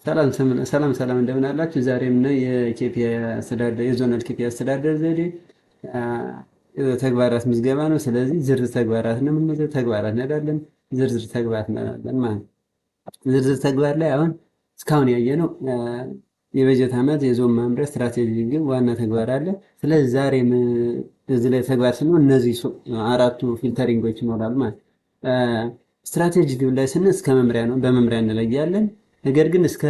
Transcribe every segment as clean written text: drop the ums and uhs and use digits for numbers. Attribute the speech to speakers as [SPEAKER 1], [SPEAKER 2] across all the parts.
[SPEAKER 1] ሰላም ሰላም ሰላም፣ እንደምን አላችሁ? ዛሬ የምናየው የ KPI አስተዳደር፣ የ zonal KPI አስተዳደር ዘዴ ተግባራት ምዝገባ ነው። ስለዚህ ዝርዝር ተግባራት ነው የምንመዘግበው። ተግባራት እንሄዳለን፣ ዝርዝር ተግባራት እንላለን ማለት ነው። ዝርዝር ተግባር ላይ አሁን እስካሁን ያየነው የበጀት ዓመት የዞን መምሪያ ስትራቴጂ ግብ ዋና ተግባር አለ። ስለዚህ ዛሬ እዚህ ላይ ተግባር ስንሆን እነዚህ አራቱ filtering ኦች ይኖራሉ ማለት። ስትራቴጂ ግብ ላይ ስንል እስከ መምሪያ ነው፣ በመምሪያ እንለያለን። ነገር ግን እስከ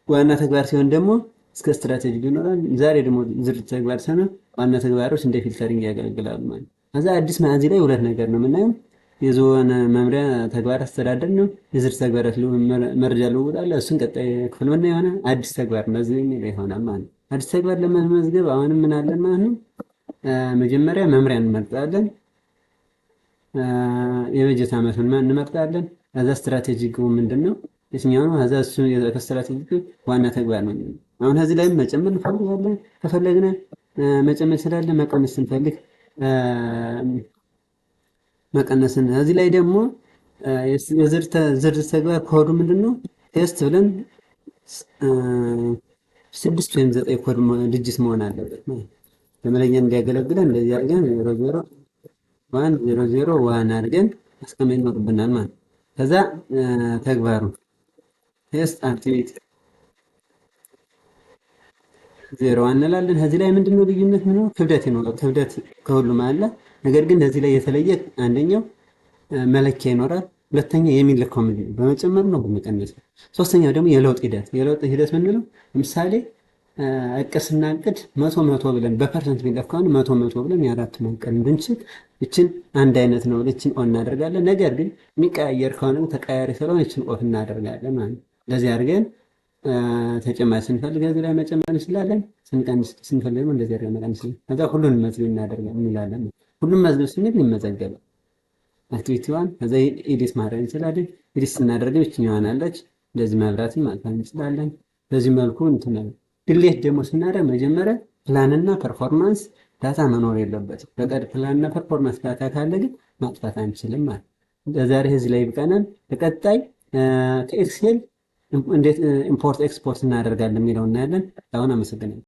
[SPEAKER 1] ዋና ተግባር ሲሆን ደግሞ እስከ ስትራቴጂ ይኖራል። ዛሬ ደግሞ ዝርዝር ተግባር ሲሆን ዋና ተግባሮች እንደ filtering ያገለግላሉ ማለት ነው። ከዛ አዲስ ማዕዚ ላይ ሁለት ነገር ነው የምናየው። የዞን መምሪያ ተግባር አስተዳደር ነው። የዝርዝር ተግባራት መረጃ ልውውጥ አለ። እሱን ቀጣይ ክፍል ምናየው የሆነ አዲስ ተግባር መዝገብ የሚለው ይሆናል ማለት ነው። አዲስ ተግባር ለመመዝገብ አሁንም ምን አለን ማለት ነው። መጀመሪያ መምሪያ እንመርጣለን። የበጀት ዓመቱን እንመርጣለን። ከዛ ስትራቴጂ ግቡ ምንድን ነው? የትኛው ነው? ከዛ እሱ ከስትራቴጂ ዋና ተግባር ነው። አሁን ከዚህ ላይ መጨመር እንፈልጋለን። ከፈለግነ መጨመር ስላለ መቀነስ ስንፈልግ መቀነስን። እዚህ ላይ ደግሞ የዝርዝር ተግባር ኮዱ ምንድን ነው? Test ብለን 6 ወይም 9 code digit መሆን አለበት። ለመለኛ እንዲያገለግለን እንደዚህ አድርገን 001001 አድርገን ማስቀመጥ ይኖርብናል ማለት ነው። ከዛ ተግባሩ test activity 01 እንላለን። ከዚህ ላይ ምንድነው ልዩነት? ምነው ክብደት ይኖራል። ክብደት ከሁሉም አለ። ነገር ግን እዚህ ላይ የተለየ አንደኛው መለኪያ ይኖራል። ሁለተኛ የሚለካው ምንድን ነው? በመጨመር ነው፣ በመቀነስ ነው። ሶስተኛው ደግሞ የለውጥ ሂደት። የለውጥ ሂደት ምንለው ለምሳሌ እቅድ ስናቅድ 100 100 ብለን በ percent የሚለካ ከሆነ 100 100 ብለን የአራት ማቀድ እንድንችል ይችን አንድ አይነት ነው ይችን on እናደርጋለን። ነገር ግን የሚቀያየር ከሆነ፣ ተቀያሪ ስለሆነ ይችን off እናደርጋለን ማለት ነው። እንደዚህ አድርገን ተጨማሪ ስንፈልግ እዚህ ላይ መጨመር እንችላለን። ስንቀንስ ስንፈልግ ደግሞ እንደዚህ አድርገን መቀነስ። ከዛ ሁሉን መዝግብ እናደርጋለን እንላለን። ሁሉም መዝግብ ስንል ይመዘገባል። Activity one ከዛ edit ማድረግ እንችላለን። Edit ስናደርገው ይችኛዋን አለች፣ እንደዚህ መብራትን ማጥፋት እንችላለን። በዚህ መልኩ እንትን delete ደግሞ ስናደርግ መጀመሪያ plan ና performance data መኖር የለበትም። በቀድ plan ና performance data ካለ ግን ማጥፋት አንችልም ማለት። ለዛሬ እዚህ ላይ ይብቃናል። በቀጣይ ከ Excel እንዴት import export እናደርጋለን የሚለው እናያለን። አሁን አመሰግናለሁ።